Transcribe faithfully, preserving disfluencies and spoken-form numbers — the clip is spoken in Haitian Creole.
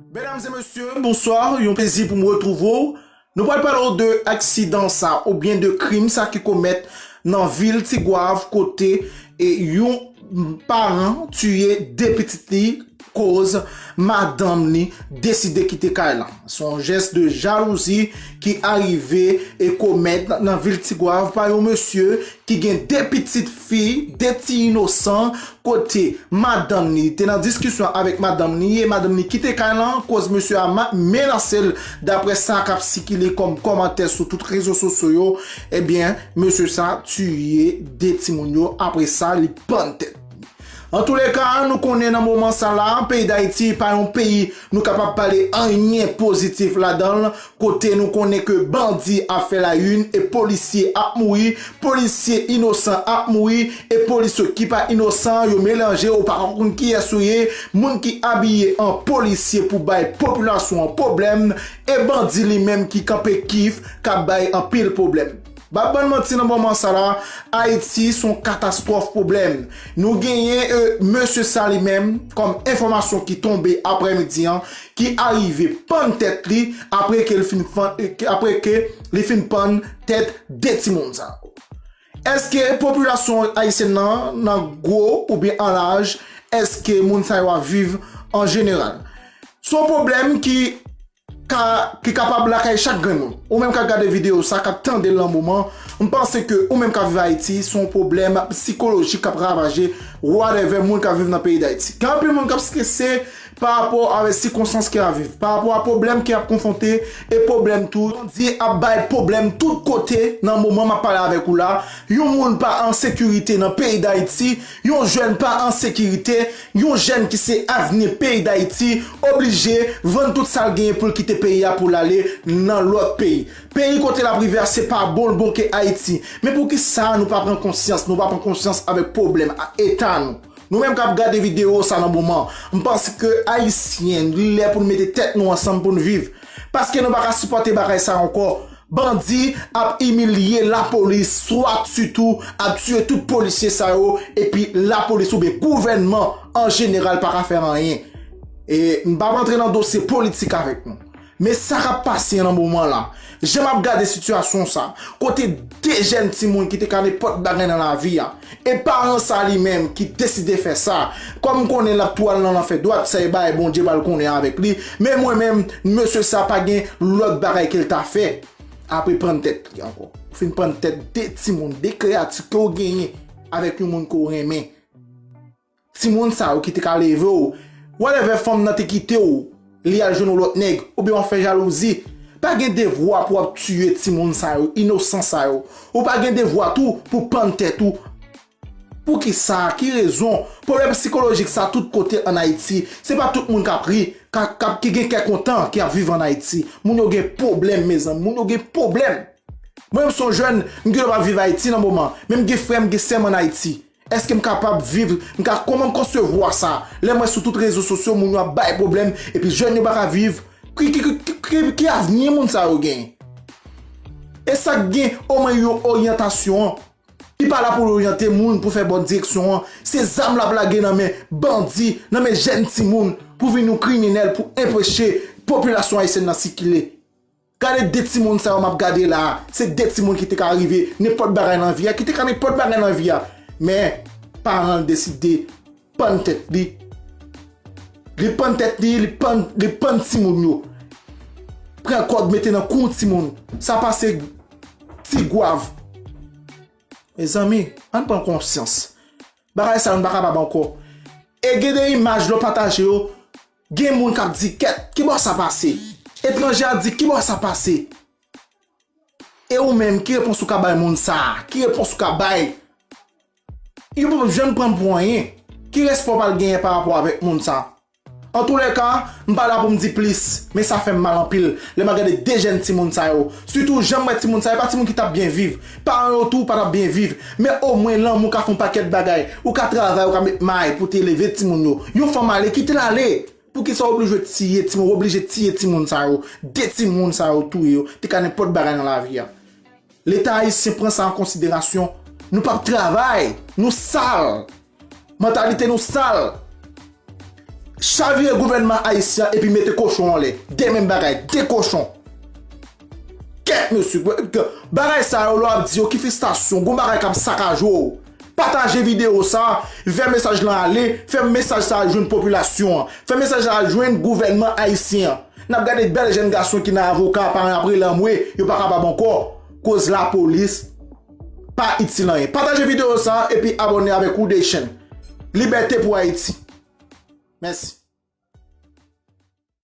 Medam e mesye, bonswa, yon plezi pou m retwouve w. Nou pral pale w de aksidan sa, oubyen de krim sa ki komèt nan vil Tigwav, kote, e, yon paran tiye de pitit li, koz madanm li deside kite kay la. Se yon jès de jalouzi ki arive e komèt nan vil Tigwav pa yon mesye ki gen de pitit fi, de ti inosan, kote madanm li te nan diskisyon avèk madanm li, e madanm li kite kay lan, koz mesye a ma-, menase l, daprè sa k ap sikile kòm kòmantè sou tout rezo sosyo yo, ebyen, mesye sa tiye de timoun yo, apre sa, li pann tèt. Antouleka, nou konnen nan moman sa la, peyi Dayiti pa yon peyi nou kapab pale anyen pozitif ladan l, kote nou konnen ke bandi ap fè layini e polisye ap mouri, polisye inosan ap mouri, e polisye ki pa inosan yo melanje, ou pa konn kiyès ou ye, moun ki abiye an polisye pou bay popilasyon an pwoblèm, e bandi li menm ki kanpe kif k ap bay anpil pwoblèm. M p ap ban n manti nan moman sa la, Ayiti se yon katastwòf pwoblèm. Nou genyen, e, mesye sa li menm, kòm enfòmasyon ki tonbe aprèmidi an, ki arive pann tèt li apre ke li fin fann, e, ke, apre ke li fin pann tèt de timoun sa yo. Èske popilasyon ayisyèn nan, nan gwo oubyen an laj, èske moun sa yo ap viv an jeneral? Se yon pwoblèm ki ka, ki kapab lakay chak grenn moun. Ou menm k ap gade videyo sa, k ap tande l nan moman, m panse ke ou menm k ap viv Ayiti, se yon pwoblèm sikolojik k ap ravaje whatever moun k ap viv nan peyi Dayiti. Gen anpil moun k ap strese pa rapò avèk sikonstans ke y ap viv, pa rapò a pwoblèm ke y ap konfwonte, e pwoblèm tou, bandi ap bay pwoblèm tout kote nan moman m ap pale avèk ou la. Yon moun pa an sekirite nan peyi Dayiti, yon jèn pa an sekirite, yon jèn ki se avni peyi Dayiti oblije vann tout sa l genyen pou l kite peyi a pou l ale nan lòt peyi. Peyi kote l ap rive a se pa bon l bon ke Ayiti. Men poukisa nou pa pran konsyans, nou pa pran konsyans avèk pwoblèm a eta nou? Nou menm k ap gade videyo sa nan moman, m panse ke Ayisyen, li lè pou n mete tèt nou ansanm pou n viv. Paske nou pa ka sipòte bagay sa ankò. Bandi ap imilye lapolis, swat sitou, ap tiye tout polisye sa yo, epi lapolis oubyen gouvènman an jeneral pa ka fè anyen. E m p ap antre nan dosye politik avèk nou. Men sa k ap pase nan moman la, jan m ap gade sitiyasyon sa, kote de jèn timoun ki te ka nenpòt bagay nan lavi a, e paran sa li menm ki deside fè sa, kòm m konnen l ap tou al nan lanfè dwat, sa e bagay Bondye pral konnen avèk li, men mwen menm, mesye sa pa gen lòt bagay ke l ta fè apre pann tèt li ankò. Ou fin pann tèt de timoun, de kreyati ke w genyen avèk yon moun ke w renmen. Timoun sa yo ki te ka leve w, whatever fanm nan te kite w, li al jwenn yon lòt nèg, oubyen w ap fè jalouzi. Pa gen devwa pou w ap tiye timoun sa yo, inosan sa yo. Ou pa gen devwa tou pou pann tèt ou. Poukisa? Ki rezon? Pwoblèm sikolojik sa tout kote ann Ayiti. Se pa tout moun k ap ri, k ap, k ap, ki gen kè kontan, ki ap viv ann Ayiti. Moun yo gen pwoblèm, mezanmi. Moun yo gen pwoblèm. Mwen menm se yon jèn, m gen dwa pa viv Ayiti nan moman, men m gen frè m, gen sè m ann Ayiti. Èske m kapab viv, m ka, kòman m konsevwa sa? Lè m wè sou tout rezo sosyo, moun yo ap bay pwoblèm, epi jèn yo pa ka viv. Ki, ki, ki, ki, ki, ki avni moun sa yo genyen? E sa k gen omwen yon oryantasyon an, ki pa la pou l oryante moun pou fè bòn direksyon an, se zam l ap lage nan men bandi, nan men jèn timoun, pou vin yon kriminèl, pou enpeche popilasyon ayisyèn nan sikile. Gade de timoun sa yo m ap gade la a, se de timoun ki te ka rive nenpòt bagay nan vi a, ki te ka nenpòt bagay nan vi a. Men, paran l deside pann tèt li. Li pann tèt li, li pann, li pann timoun yo. Pran kòd mete nan kou timoun. Sa pase Tigwav. Mezanmi, ann pran konsyans. Bagay sa yo n pa kapab ankò. E gen de imaj lè w pataje yo, gen moun k ap di, "Kèt, ki bò sa pase?" Etranje a di, "Ki bò sa pase?" E ou menm, ki repons ou ka bay moun sa a? Ki repons ou ka bay? Yo p ap janm pran l pou anyen. Ki respè w pral genyen pa rapò avèk moun sa a? Antoulèka, m pa la pou m di plis, men sa fè m mal anpil lè m ap gade de jèn timoun sa yo. Sitou jan m wè timoun sa yo, e pa timoun ki t ap byen viv. Paran yo tou pa t ap byen viv. Men omwen lanmou ka fè yon pakèt bagay. Ou ka travay, ou ka met may pou te leve timoun yo. Yon fanm ale, kite l ale. Poukisa w oblije tiye timoun, w oblije tiye timoun sa yo? De timoun sa yo touye yo, te ka nenpòt bagay nan lavi a. Leta ayisyen pran sa an konsiderasyon. Nou p ap travay, nou sal. Mantalite nou sal. Chavire gouvènman ayisyen an epi mete kochon anlè. De menm bagay, de kochon. Kèt, mesye. Bagay sa yo, lè w ap di yo, ki fristasyon, gon bagay k ap sakaje w. Pataje videyo sa, fè mesaj lan ale, fè mesaj sa jwenn popilasyon an, fè mesaj sa jwenn gouvènman ayisyen an. N ap gade bèl jèn gason ki nan avoka, paran ap rele anmwe, yo pa kapab ankò, koz lapolis pa itil anyen. Pataje videyo sa epi abòne avèk Roodeychan. Libète pou Ayiti. Mèsi.